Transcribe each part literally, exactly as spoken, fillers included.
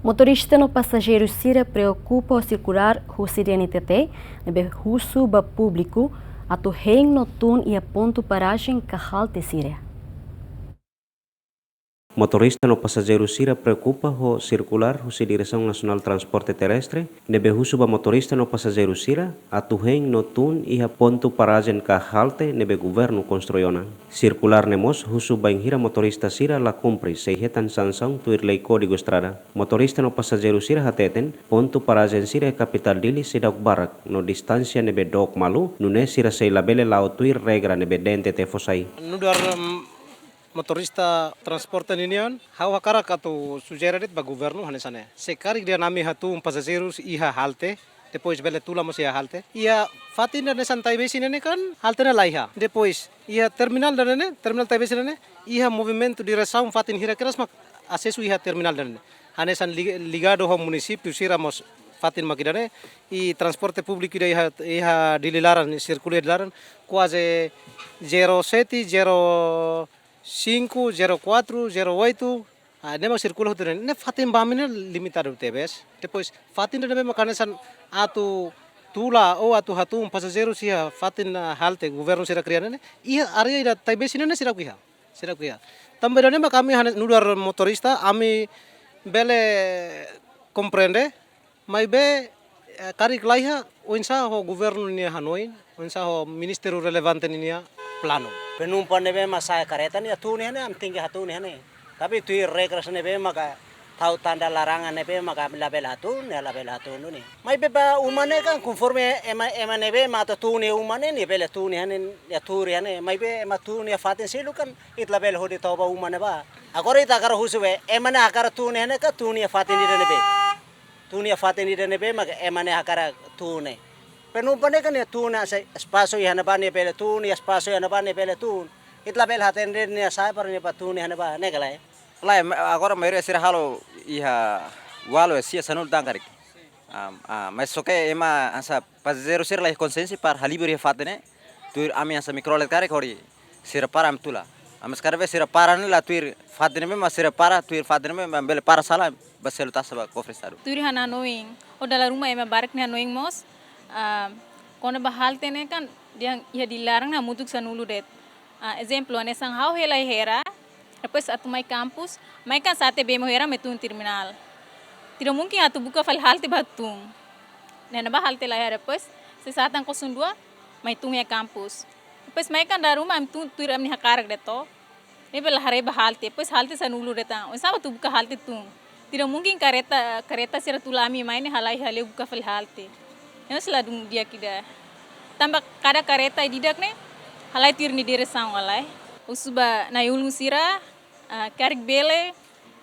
Motorista no pasajeiru sira preokupa ho sirkulár husi D N T T ne'ebé husu ba públiku atu hein no tun iha pontu parajen ka halte sira. Motorista no pasajeiru sira preokupa ho sirkulár husi Diresaun Nasionál Transporte Terrestre ne'ebé husu ba motorista no pasajeiru sira atu hein no tun iha pontu parajen ka halte ne'ebé governu konstrui ona. Sirkulár ne'e mós husu bainhira motorista sira la kumpre sei hetan sansaun tuir lei Kódigu Estrada. Motorista no pasajeiru sira hateten, pontu parajen sira iha kapitál Dili seidauk barak no distánsia ne'ebé dook malu, nune'e sira sei labele la'o tuir regra ne'ebé D N T T fó sai. Nu'udar, em, motorista transporte ninian, ha'u hakarak atu sujere de'it ba governu hanesan ne'e. Se karik dehan ami hatún pasajeiru iha halte, depois bele tula mós iha halte. Iha fatin ida hanesan Taibesi ne'e kan halte ne'e laiha. Depois iha terminál ida ne'e, terminál Taibesi ne'e, iha movimentu diresaun fatin hira kedas mak asesu iha terminál ida ne'e. Hanesan li-, ligadu ho munisípiu sira mós fatin mak ida ne'e, i transporte públiku ida iha, iha Dili laran, sirkula iha Dili laran, kuaze zero sete, zero cinco, zero quatro, zero oito, ah, ne'e mak sirkula hotu ne'e, ne'e fatin ba ami ne'e limitadu tebes. Depois, fatin ida ne'ebé mak hanesan atu tula ou atu hatún pasajeiru iha fatin, ah, halte governu sira kria ne'e, iha área ida Taibesi ne'e seidauk iha. Seidauk iha. Tanba ida ne'e mak ami hanesan nu'udar motorista, ami bele komprende, maibé, eh, karik laiha, oinsá ho governu nia hanoin, oinsá ho ministériu relevante ninia planu. Penumpang ne'ebé mak sa'e kareta ne'e tun iha ne'e, ami tenke hatún iha ne'e. Tapi tuir regras ne'ebé maka tau tanda larangan ne'ebé maka labele hatún, ne'e labele hatún duni. Maibé ba uma ne'e kan konforme ema, ema ne'ebé mak atu tun iha uma ne'e, nia bele tun iha ne'e, nia tun iha ne'e. Maibé ema tun iha fatin seluk kan, ita labele hodi tau ba uma ne'ebá. Agora ita hakarak husu be, ema ne'e hakarak tun iha ne'e ka tun iha fatin ida ne'ebé. Tun iha fatin ida ne'ebé mak ema ne'e hakarak tun ne'e. Penumpang ne'e kan nia tun iha se-, espasu iha ne'ebá nia bele tun, iha espasu iha ne'ebá nia bele tun. Ita labele hatene nia sa'e para nia bá tun iha ne'ebá, ne'e ka lae. Lae, ma-, agora maioria sira halo iha ualu, sia sanulu tan karik. Ah, ah, mas só ke ema hanesan pasajeiru sira la iha konsiénsia para halibur iha fatin ne'e. Tuir ami hanesan mikrolet karik hodi sira para ami tula. Ah, mas kada vez sira para ne'e la tuir fatin ne'e mak sira para tuir fatin ne'e mak bele para sala ba selu taxa ba kofre estadu. Tuir ha'u-nia hanoin, ou dala ruma ema barak nia hanoin mós, ah, kona-ba halte ne'e kan dehan iha Dili laran hamutuk sanulu de'it. Ah, ezemplu, hanesan ha'u hela iha Hera, depois atu mai kampus, mai kan sa'e bee mai Hera mai tun terminál. Tidak mungkin atu buka fali halte ba tun. Ne'e ne'ebá halte laiha, depois sei sa'e tan kosong dua, mai tun iha kampus. Depois mai kan dala ruma ami tun tuir ami-nia hakarak de'it. Ne'ebé la haree ba halte, depois halte sanulu de'it. Oinsá atu buka halte tun. Tidak mungkin kareta, kareta sira tula ami mai ne'e halai hale'u buka fali halte. Ne'e mós ladún di'ak ida. Tanba kada kareta ida-idak ne'e halai tuir nia diresaun halai. Husu ba na'i-ulun sira, ah, karik bele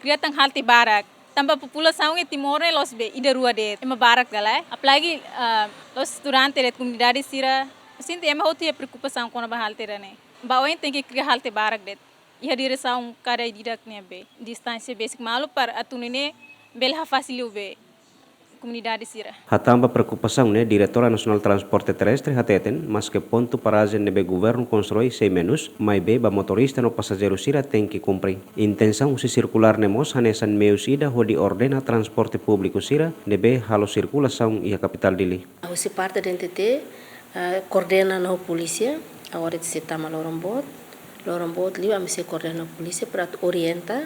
kria tan halte barak. Tanba populasaun iha Timor ne'e la'ós be ida rua de'it. Ema barak ka lae. Apalagi, ah, la'ós estudante de'it, komunidade sira. Sente ema hotu iha preokupasaun kona-ba halte ida ne'e. Ba oin tenke kria halte barak de'it. Iha diresaun kada ida-idak ne'ebé. Distánsia besik malu para atu nune'e bele hafasil liu be komunidade sira. Hatán ba preokupasaun ne'e, Diretora Nasionál Transporte Terrestre hateten, maske pontu parajen ne'ebé governu konstrui sei menus, maibé ba motorista no pasajeiru sira tenke kumpre. Intensaun husi sirkulár ne'e mós hanesan meius ida hodi ordena transporte públiku sira ne'ebé halo sirkulasaun iha kapitál Dili. Husi parte D N T T, eh, koordena ho polísia, agora ita sei tama loron boot, loron boot liu ami sei koordena ho polísia para atu orienta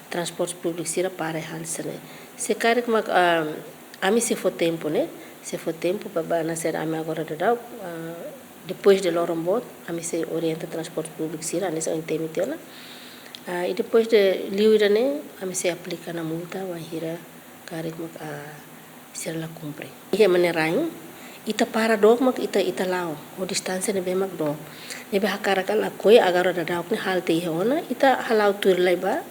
transporte públiku sira para hanesan ne'e. Se karik mak, ah, ami sei fó tempu ne'e, sei fó tempu ba, ba hanesan ami agora daudaun, ah, depois de loron boot, ami sei orienta transporte públiku sira, hanesan ohin temi tiha ona. Ah, i depois de liu ida ne'e, ami sei aplika ona multa, bainhira karik mak, ah, sira la kumpre. Iha ema nia rain, ita para dook mak ita, ita la'o, ho distánsia ne'ebé mak dook. Ne'ebé hakarak ka lakohi agora daudaun ne'e halte iha ona, ita hala'o tuir lai ba.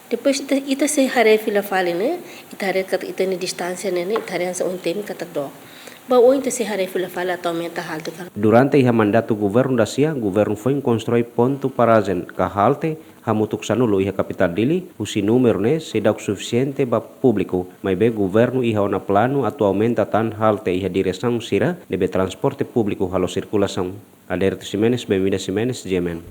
Depois ita, ita sei haree fila fali ne'e, ita haree katak ita-nia distánsia ne'e, ne'e, ita haree hanesan ohin temi katak dook. Ba oin ita sei haree fila fali atu aumenta halte ka. Durante iha mandatu governu dasia, governu foin konstrui pontu parajen ka halte hamutuk sanulu iha kapitál Dili, husi númeru ne'e seidauk sufisiente ba públiku, maibé governu iha ona planu atu aumenta tan halte iha diresaun sira ne'ebé transporte públiku halo sirkulasaun. Alberto Ximenes, Bemida Ximenes, G M N.